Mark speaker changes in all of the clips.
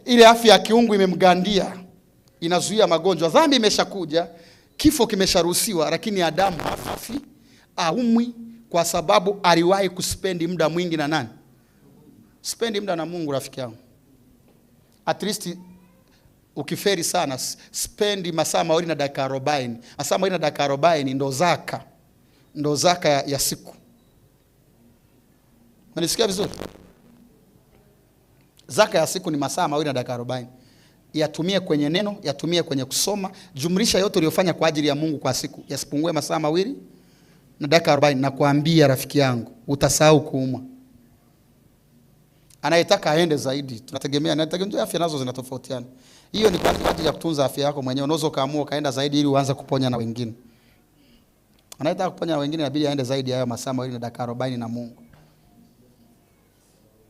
Speaker 1: Ile afya ya kiungu imemgandia, inazuia magonjwa. Dhambi imeshakuja, kifo kimesharuhusiwa, lakini Adamu hafi, aumwi, kwa sababu aliwahi kuspendi muda mwingi na nani? Spendi muda na Mungu, rafiki yangu. At least ukiferi sana, spendi masaa 2 na dakika 40. Masaa 2 na dakika 40 ndo zaka. Ndo zaka ya siku. Unanisikia vizuri? Zaka ya siku ni masaa 2 na dakika 40. Yatumie kwenye neno, yatumie kwenye kusoma, jumlisha yote uliyofanya kwa ajili ya Mungu kwa siku, yasipungue masaa 2 na dakika 40. Nakwambia rafiki yangu, utasahau kuumwa. Anayetaka aende zaidi, tunategemea, anategemea afya nazo zinatofautiana. Hiyo ni kwa ajili ya kutunza afya yako mwenyewe. Unaweza ukaamua ukaenda zaidi ili uanze kuponya na wengine. Anayetaka kuponya na wengine inabidi aende zaidi hayo masaa 2 na dakika 40 na Mungu.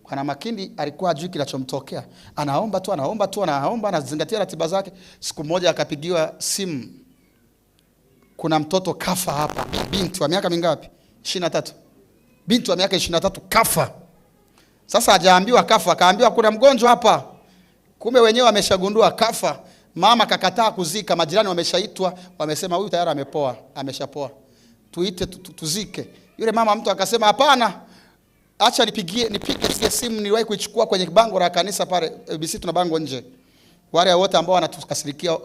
Speaker 1: Bwana Makindi alikuwa hajui kinachomtokea. Anaomba tu, anaomba tu, anaomba, anazingatia ratiba zake. Siku moja akapigiwa simu. Kuna mtoto kafa hapa, binti wa miaka mingapi? 23. Binti wa miaka 23 kafa. Sasa hajaambiwa kafa, akaambiwa kuna mgonjwa hapa. Kumbe wenyewe wameshagundua kafa. Mama kakataa kuzika, majirani wameshaitwa, wamesema huyu tayari amepoa, ameshapoa. Tuite tuzike. Yule mama mtu akasema hapana. Acha nipige simu, niliwahi kuichukua kwenye bango la kanisa pale ABC, tuna bango nje. Wale wote ambao wanatukasirikia,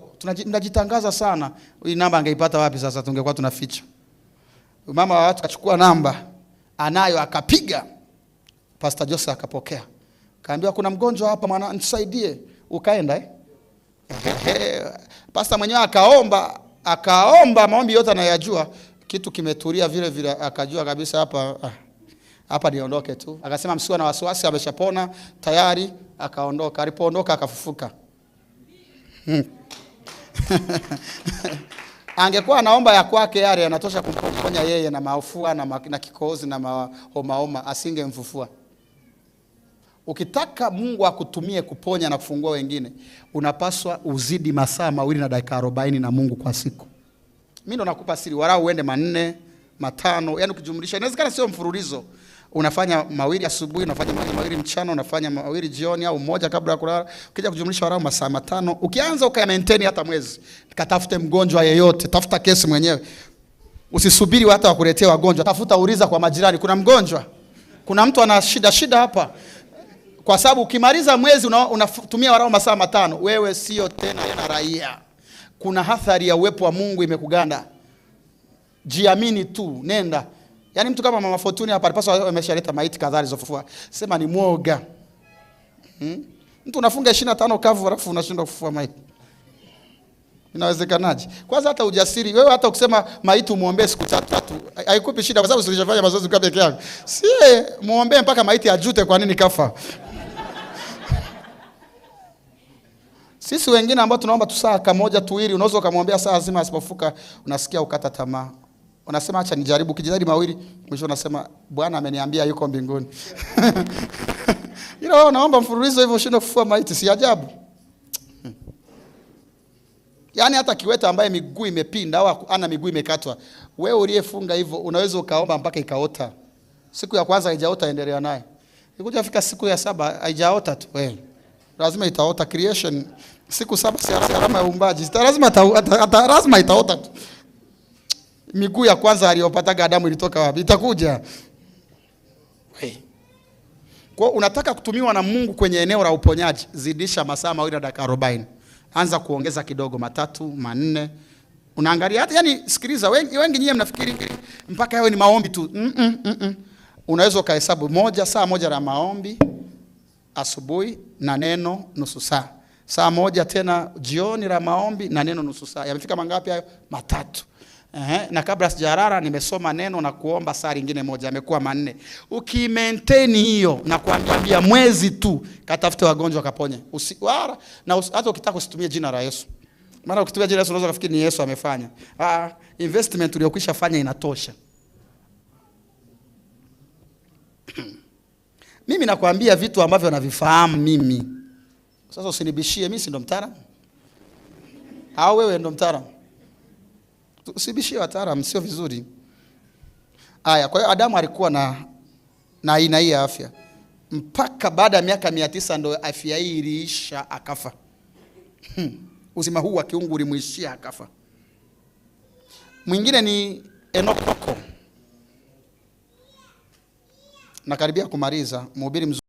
Speaker 1: mnajitangaza sana. Hii namba angeipata wapi sasa, tungekuwa tunaficha. Mama wa watu akachukua namba, anayo akapiga. Pastor Jose akapokea. Kaambiwa kuna mgonjwa hapa mwana, nisaidie. Ukaenda? Pastor mwenyewe akaomba maombi yote anayajua, kitu kimetulia vile vile, akajua kabisa hapa niondoke tu. Akasema msiwe na wasiwasi, ameshapona tayari. Akaondoka. Alipoondoka akafufuka. Angekuwa anaomba ya kwake yale yanatosha kumponya yeye na mafua na kikohozi na homa, asingemfufua. Ukitaka Mungu akutumie kuponya na kufungua wengine, unapaswa uzidi masaa 2 na dakika 40 na Mungu kwa siku. Mimi ndo nakupa siri, walau uende 4, 5, yani ukijumlisha inawezekana sio mfululizo. Unafanya 2 asubuhi, unafanya 2 mchana, unafanya 2 jioni au 1 kabla ya kulala. Ukija kujumlisha walau masaa 5, ukianza uka maintain hata mwezi, katafute mgonjwa yeyote, tafuta kesi mwenyewe. Usisubiri hata wakuletee wagonjwa, tafuta, uliza kwa majirani, kuna mgonjwa? Kuna mtu ana shida hapa? Kwa sababu ukimaliza mwezi unatumia walau masaa 5, wewe sio tena na raia. Kuna athari ya uwepo wa Mungu imekuganda. Jiamini tu, nenda. Yaani mtu kama Mama Fortune hapa alipaswa ameshaleta maiti kadhaa alizofufua. Sema ni mwoga. Mtu unafunga 25 kavu alafu unashindwa kufufua maiti. Inawezekanaje? Kwanza hata ujasiri, wewe hata ukisema maiti umuombee siku 3, haikupi shida kwa sababu ulishafanya mazoezi kwa peke yako. Si muombee mpaka maiti ajute kwa nini kafa. Sisi wengine ambao tunaomba tu saa moja tuwili, unaweza ukamwambia saa nzima asipofuka, unasikia ukata tamaa. Unasema acha nijaribu, ukijaribu 2, mwisho unasema Bwana ameniambia yuko mbinguni. Ila wewe unaomba mfululizo hivyo ushinde kufufua maiti, si ajabu? Yaani hata kiwete ambaye miguu imepinda au ana miguu imekatwa, wewe uliyefunga hivyo unaweza ukaomba mpaka ikaota. Siku ya kwanza haijaota, endelea naye. Ikuja fika siku ya 7 haijaota tu wewe. Lazima itaota. Creation siku 7 si alama ya uumbaji. Lazima itaota tu. Miguu ya kwanza aliyopataga Adamu ilitoka wapi? Itakuja. Hey. Kwa unataka kutumiwa na Mungu kwenye eneo la uponyaji, zidisha masaa 2 na dakika 40. Anza kuongeza kidogo, 3, 4. Unaangalia hata, yani sikiliza, wengi nyie mnafikiri mpaka yawe ni maombi tu. Unaweza ukahesabu saa 1 la maombi asubuhi na neno nusu saa. Saa 1 tena jioni la maombi na neno nusu saa. Yamefika mangapi hayo? 3. Na kabla sijalala nimesoma neno na kuomba saa nyingine 1, yamekuwa 4. Ukimaintain hiyo na kuambia mwezi tu, katafute wagonjwa kaponye. Hata ukitaka usitumie jina la Yesu. Maana ukitumia jina la Yesu unaweza kufikiri ni Yesu amefanya. Investment uliyokwisha fanya inatosha. Mimi nakwambia vitu ambavyo navifahamu mimi. Sasa usinibishie, mimi si ndo mtaalamu? Au wewe ndo mtaalamu? Usibishie wataalamu, sio vizuri. Haya, kwa hiyo Adamu alikuwa na aina hii ya afya. Mpaka baada ya miaka 900 ndo afya hii iliisha, akafa. Uzima huu wa kiungu ulimwishia, akafa. Mwingine ni Enoko. Nakaribia kumaliza, mhubiri mzuri.